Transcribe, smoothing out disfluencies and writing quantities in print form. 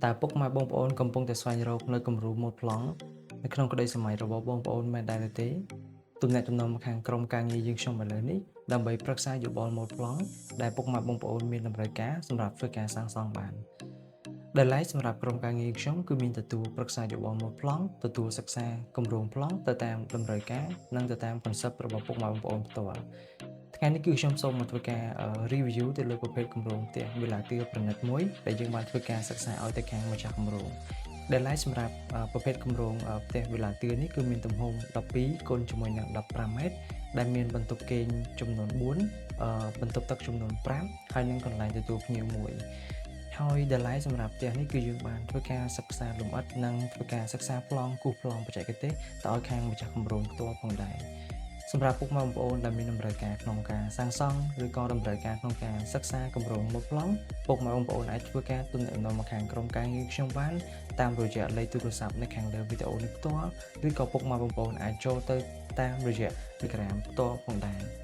តើពុកម៉ែបងប្អូនកំពុងតែស្វែងរកនៅគំរូម៉ូដប្លង់នៅក្នុងក្តីស្រមៃរបស់បងប្អូនមែនដែរឬទេទំនាក់ទំនងមកខាងក្រុមការងារយើងខ្ញុំឥឡូវនេះដើម្បីប្រឹក្សាយោបល់ម៉ូដប្លង់ដែលពុកម៉ែបងប្អូនមានតម្រូវការសម្រាប់ធ្វើការសាងសង់បានដែលឡែកសម្រាប់ក្រុមការងារខ្ញុំគឺមានទទួលប្រឹក្សាយោបល់ម៉ូដប្លង់ទទួលសិក្សាគម្រោងប្លង់ទៅតាមតម្រូវការនិងទៅតាម concept របស់ពុកម៉ែបងប្អូនផ្ទាល់ថ្ងៃនេះគឺខ្ញុំសូមមកធ្វើការ review ទៅលើប្រភេទគម្រោងផ្ទះវីឡាទាលប្រណិតមួយដែលយើងបានធ្វើការសិក្សាឲ្យទៅខាងម្ចាស់គម្រោងដែលឡែកសម្រាប់ប្រភេទគម្រោងផ្ទះវីឡាទាលនេះគឺមានទំហំ12គុណជាមួយនឹង15ម៉ែត្រដែលមានបន្ទប់គេងចំនួន4បន្ទប់ទឹកចំនួន5ហើយនិងកន្លែងទទួលភ្ញៀវមួយហើយតម្លៃសម្រាប់ផ្ទះនេះគឺយើងបានធ្វើការសិក្សាលម្អិតនិងធ្វើការសិក្សាប្លង់គូសប្លង់បច្ចេកទេសទៅឲ្យខាងម្ចាស់គម្រោងផ្ទាល់ផងដែរសម្រាប់ពុកម៉ែបងប្អូនដែលមានតម្រូវការក្នុងការសាងសង់ឬក៏តម្រូវការក្នុងការសិក្សាគម្រោងម៉ូដប្លង់ពុកម៉ែបងប្អូនអាចធ្វើការទំនាក់ទំនងមកខាងក្រុមការងារខ្ញុំបានតាមរយៈលេខទូរស័ព្ទនៅខាងលើវីដេអូនេះផ្ទាល់ឬក៏ពុកម៉ែបងប្អូនអាចចូលទៅតាមរយៈ Telegram ផ្ទាល់ផងដែរ។